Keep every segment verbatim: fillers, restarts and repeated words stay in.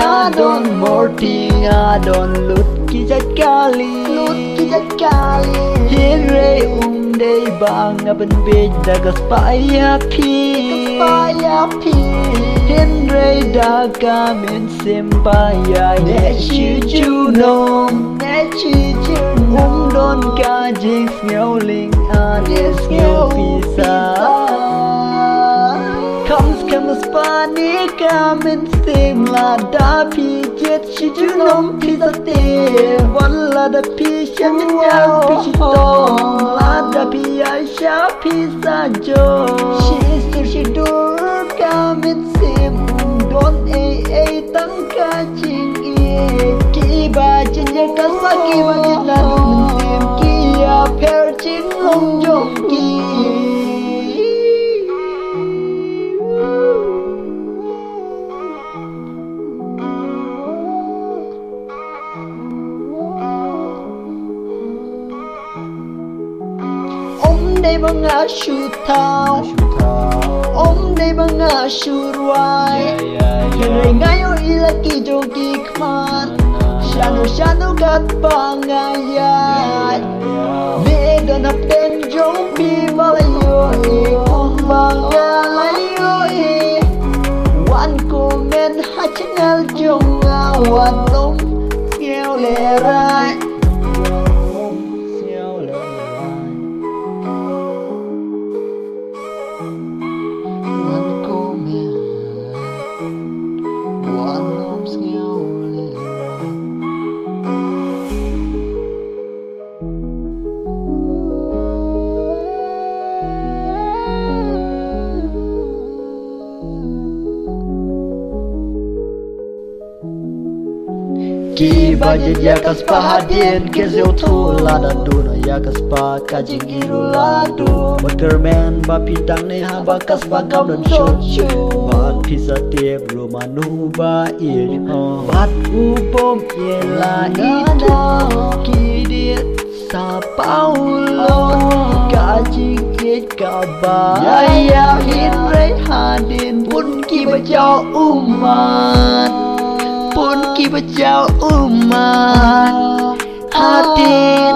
Nga don murti, nga don lut ki jait kali, lut ki jait kali. Hynrei um dei ba nga pynbeit da ka spah ïa phi, ka spah ïa phi. Hynrei da ka mynsiem ba ïaineh shi junom, neh shi junom. Um don ka jingsngew lyngkha ne sngew pisa. Kam skhem spah ne ka mynsiem lada phi jied shi junom phi sa tip. Wat lada phi shem jynjar phi shitom, lada phi ïaid sha phi sa jop. Shi sur shi dur ka mynsiem, um don ei ei tang ka jingïeit. Kiba jynjar ka spah, kiba jied la mynsiem, ki ïapher jinglong jong ki. Um dei ba nga shu thaw, um dei ba nga shu rwai. Hynrei nga ïohi la ki jong ki khmat. Shano shano katba nga ïaid, me don hapdeng jong phi ba la ïohi kumba nga la ïohi. Wan comment ha channel jong nga, wat nym sngew lehrain. Wan comment, wat nym sngew lehrain. Kiba jied ïa ka spah hadien ki sngewthuh, lada duna ïa ka spah ka jingïeit ruh la duna. Wat kyrmen ba phi tang ne haba ka spah kam don shot shuh. Bad phi sa tip ruh mano ba ïeit, oh. Bad u bym ïeit la ithuh, ki dei sa paw lok ka jingïeit kaba ïa. Hynrei hadien bun kiba jaw ummat, bun kiba jaw ummat. Hadien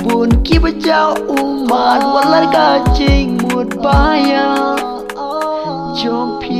bun kiba jaw ummat, wat la ka jingmut ba ïa jong phi.